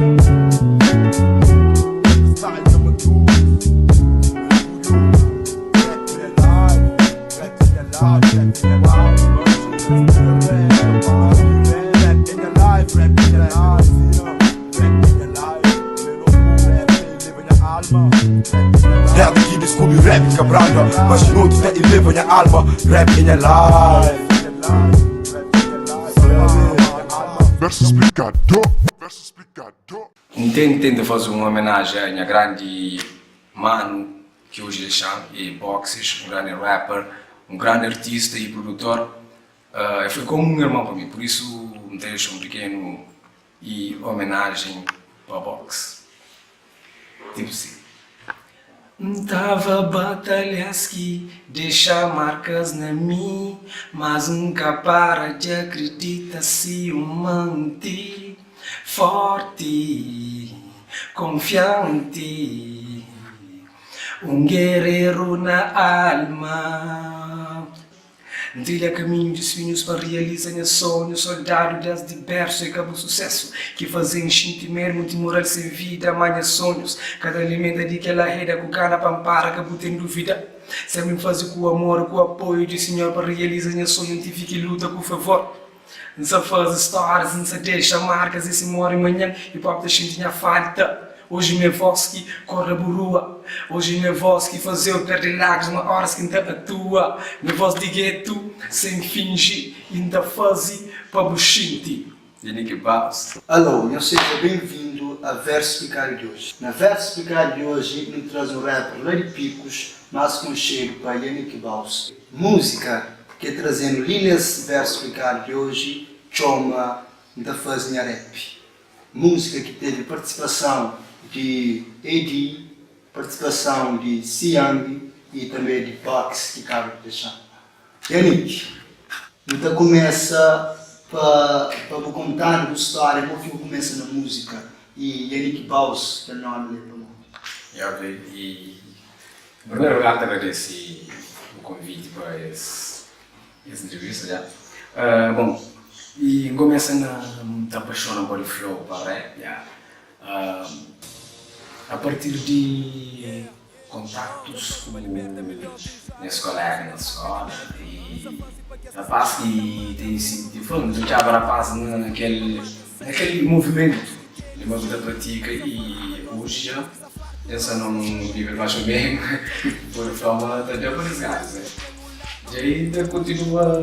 Rap ki diskubri rap ka branda Mas noti ta eleva nha alma Rap é nha life Verso splikado Verso splikado. N ten tenta faze un omenaji a nha grandi manu ki oji dexa-m, e Boxes, un grandi rapper, un grandi artista y produtor. E foi komu un irmon pa mi, pur isu N ta dexa un pikenu y omenajen pa Box. Tipu si. N tava batalhas ki dexa markas na mi Mas N ka para di akridita si un manti Forti, konfianti Un gereru na alma. N trilha kaminhu di sunhus pa rializa nha sonhu Soldadu desdi bersu é ka bu susésu Ki faze-m xinti medu Monti mural sen vida Ma nha sonhus ka ta alimenta di kel arreda Ku gana pa N para ka bu ten duvida Sénpri N faze ku amor ku apoiu di Sinhor Pa rializa nha sonhu N tivi ki luta ku favor N sa faze stórias, N sa dexa markas E si móre manhan, hip hop ta xinti nha falta Oji mi é vós ki korda bu rua Oji mi é vós ki faze-u perde lágrima óras ki N ta atua Mi é vós di getu, sen finji I N ta faze pa bu xinti Di Nicky Baus. Alô, nhos seja ben-vindu a Versu Splikadu di oji. Na Versu Splikadu di oji nu traze un rapper la di Picos, más konxedu pa Yannick Baus. Múzika ki el traze-nu li nes Versu Splikadu di oji txoma N ta faze nha rap. Múzika ki tevi partisipason di AD, partisipason di C-Young i tanbe di Box ki kaba di dexa-nu. Yannick, nu ta kumesa pa pa bu konta-nu bu stória, mo ki bu kumesa na múzika i Yannick Baus kel nomi li é pamodi? Ya ok, i Em primeiro lugar ta agradeci bu convite pa es es entrevista ja. Bom e N começa na ta apaixona pa di flow pa rap ja a partir di contactos ku nhas colega na scola e rapaz ki ta incentiva N ta odjaba rapaz na kel na kel movimento di ma bu ta pratica e hoje ja. Pensa num nível mais ou menos, por forma ta da pa desgaste, né? Dja ainda continua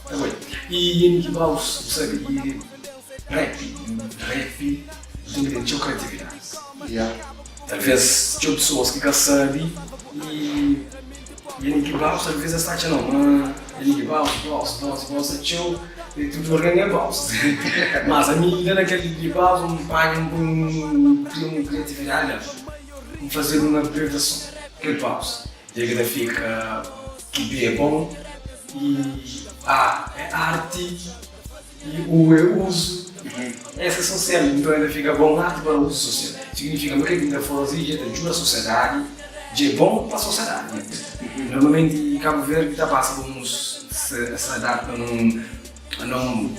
ta bai. E N ki baus, bu sabe, e rap, rap bu ten ki ten txeu kriatividadi. Yeah. Talvez txeu pesoas ki ka sabe e N ki baus talvez es ta atxa não, ma N ki baus, baus, baus, baus é txeu. E tudu algen é baus. Mas ami la na kel di baus N panha N poi un kria un kriatividadi la N faze-l un abreviason kel baus dja ki ta fika ki B é bon i A é arti i U é uzu S é sosial nton el ta fika bon arti para uzu sosial signifika ma kel ki N ta faze dja ta djuda sosiedadi dja é bon pa sosiedadi normalmenti Kabu Verdi ta pasa pa uns Se adapta num num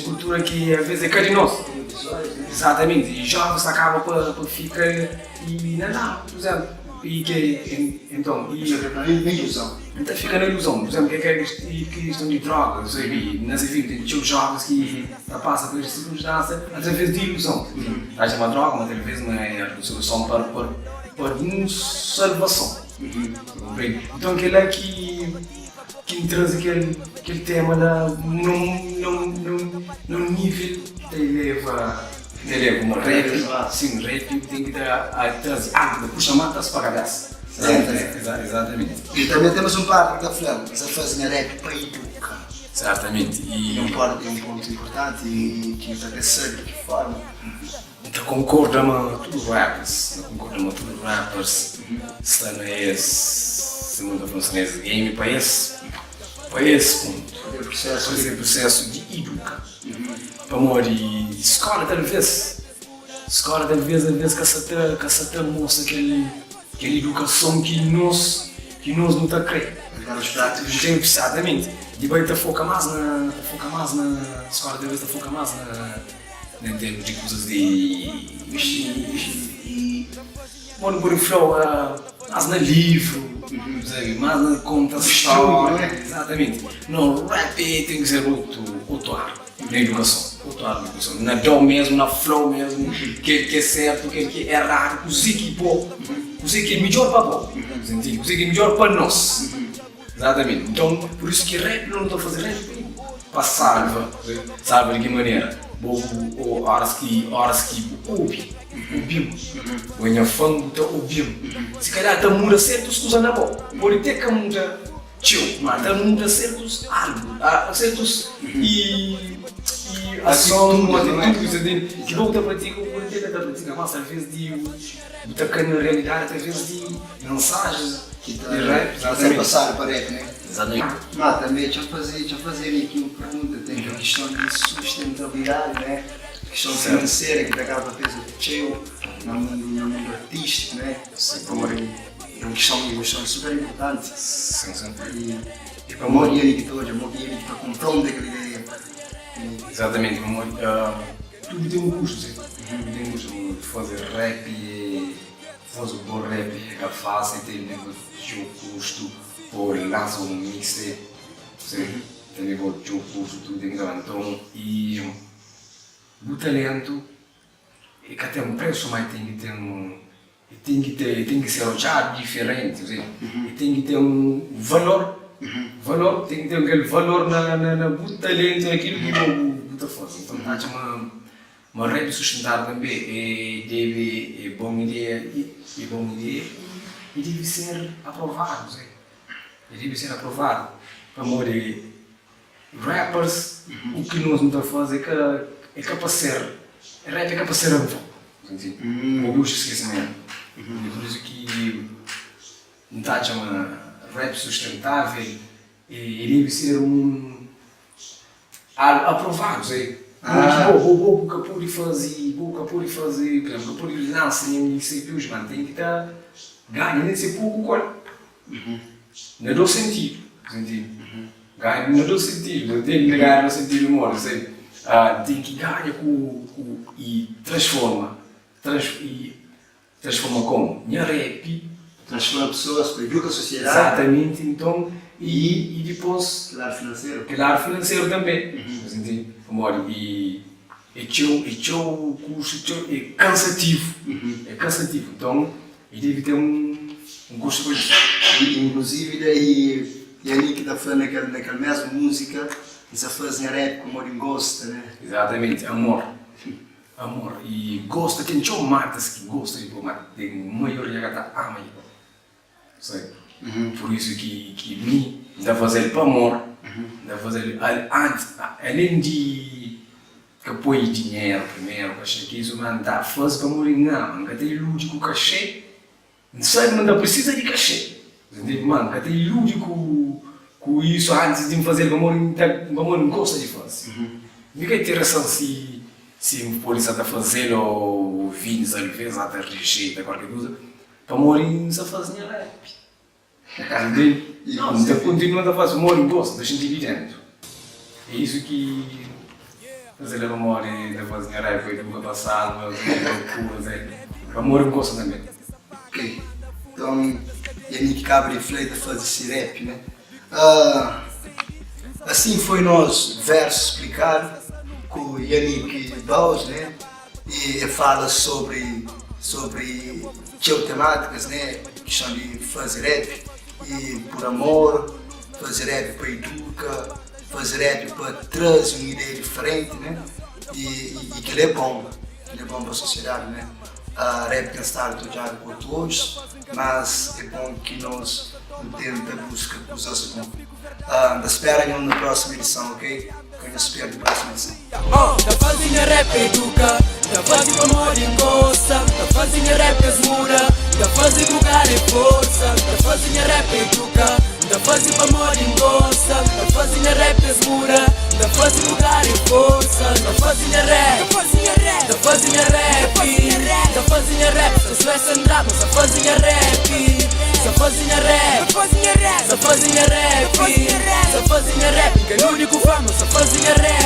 kultura ki às vezes é ka di nos. Exatamente, e jovens ta kaba pa pa fika e na lama, por exemplo, e ke então e na ilusão. Ta fika na ilusão, por exemplo, ke ke kiston di droga, sabe, na se vida tem txeu jovens ki ta pasa pa es sirkunstansia através di ilusão. Ta atxa ma droga ma talvez ma é soluson pa pa pa un salvason, komprendi? Então kila ki. Ki N traze kel kel tema la num num num num nível ki ta eleva ki ta eleva uma rap sim rap ten ki ta traze algu ta puxa matas pa kabesa exatamente. E tanbe temos un parte ki ta fla N sa faze nha rap pa iduka. Certamente e. Un parte un pontu inpurtanti e ki nu ta kre sabe di ki forma. N ta konkorda ma tudu rappers, N ta konkorda ma tudu rappers sta na es, sima N ta fla, sta na es game pa es, pa es pontu, pa es prusesu di iduka. Pamodi skola talvês, skola talvês alvês ka sa ta, ka sa ta mostra kel, kel idukason ki nos, ki nos nu ta kre. Exatamenti, di bai ta foka más na, ta foka más na, skola talvês ta foka más na. Na termus di kuzas di i mo nu pode fla mas na livru, sabe, mas na konta stória, exatamenti. No rap ten ki ser otu otu ar na idukason, otu ar na idukason, na dau mesmu, na flau mesmu kel ki é sertu, kel ki é eradu, kuzê ki bo, kuzê ki é midjor pa bo, ntende, kuzê ki é midjor pa nos. Exatamente, nton pur isu ki rap nu ta faze rap pa salva, salva di ki manera? Bo bu oras ki oras ki bu obi, obi-m, bo é nha fan bu ta obi-m, si kalhar ta muda sertus kuza na bo, pode te ka muda txeu, ma ta muda sertus algu, sertus i i ason, atitudis, ki bo bu ta pratika, bu pode te ka ta pratika mas talvez di bu ta kai na realidadi através di mensajens. Ki ta ser pasadu pa rap, né? Má tanbê txa-m faze, txa-m faze-l aki un pergunta, ten kel kiston di sustentabilidadi, né? Kiston finansera ki ta kaba pa peza txeu na mundu, na mundu artístiku, né? Pamodi é un kiston, un kiston super inpurtanti. I i pamodi el ki ta odja, pamodi el ki ta konfronta kel ideia. Exatamente, pamodi tudu ten un kustu, sim. Tudu ten un kustu, faze rap é. Faze un bon rap é ka fásil, ten di txeu kustu pa lansa un mixtape, ten di poi txeu kustu tudu ten ki ta nton i bu talentu e ka ten presu ma ten ki ten e ten ki ten e ten ki ser odjadu diferenti e ten ki ten un valor valor ten ki ten kel valor na bu talentu na kilu ki bu ta faze nton ta atxa ma Ma rap sustentadu tanbe e debe e bon ideia e bon ideia e debe ser aprovadu ze e debe ser aprovadu pamodi rappers u ki nos nu ta faze e ka e ka pa ser rap e ka pa ser en vau ntende bo gosta skese ma e pur isu ki N ta atxa ma rap sustentavel e debe ser un Algu aprovadu, sei. Bo bo bo bu ka pode faze, bo ka pode faze, por exemplo, ka pode lansa nha mixtape oji, ma N ten ki ta ganha nen se poku ku el. Na dos sentidu, sentidu. Ganha na dos sentidu, N ten ki ganha na dos sentidu modi, sei. N ten ki ganha ku ku i transforma, trans i Transforma komu? Nha rap. Transforma pesoas pa eduka sosiedadi. Exatamenti, nton i i dipos. Kel ladu finanseru. Kel ladu finanseru tanbe. Nhos ntende? Pamodi i e txeu e txeu kustu txeu e kansativu e kansativu nton i debe ten un un kustu pa isu. I inkluzivi daí Yannick ta fla na kel na kel mesmu múzika, N sa faze nha rap pamodi N gosta, né? Exatamenti, amor. Amor i gosta ten txeu markas ki gosta di bo ma ten maioria ka ta ama di bo sabe pur isu ki ki mi N ta fazel pa amor N ta fazel antis alen di ka poi dinheru primeru kaxê ki isu ma N ta faze pamodi N ama N ka ta iludi ku kaxê N sabe ma N ta precisa di kaxê, N ma N ka ta iludi ku ku isu antis di N faze-l pamodi N ta pamodi N gosta di faze. Mi ka interesan si si N pode sa ta faze-l o ouvintis alvês ata rijeita kualker kuza pamodi N sa faze nha rap. Ntende? N ta kontinua ta faze pamodi N gosta, N ta xinti li dentu. É isu ki faze-l pamodi N ta faze nha rap pa eduka, pa salva, pa kura, pamodi N gosta tanbe. Ok, nton Yannick kaba di fla e ta faze si rap né? Assim foi nos versu splikadu ku Yannick Baus né? E e fala sobri sobri txeu temátikas né? Kiston di faze rap e por amor, faze rap pa eduka, faze rap pa traze un ideia diferenti né? E e kel é bom, kel é bom pa sosiedadi né? Rap ten stadu ta odjadu ku otu odjus, mas é bom ki nos nu tenta buska kuzas bom. N ta spera nhos na prósimu edison, ok? Ka nhos perde prósimu edison. Ta faze nha rap eduka, ta faze pamodi N gosta, ta faze nha rap es muda, ta faze ku gara e forsa, ta faze nha rap eduka, ta faze pamodi N gosta, ta faze nha rap es muda, ta faze ku gara e forsa, ta faze nha rap, ta faze nha rap, ta faze nha rap, sa stress and drama, sa faze nha rap, sa faze nha rap, sa faze nha rap, sa faze nha rap, N ka ludi ku fama, sa faze nha rap.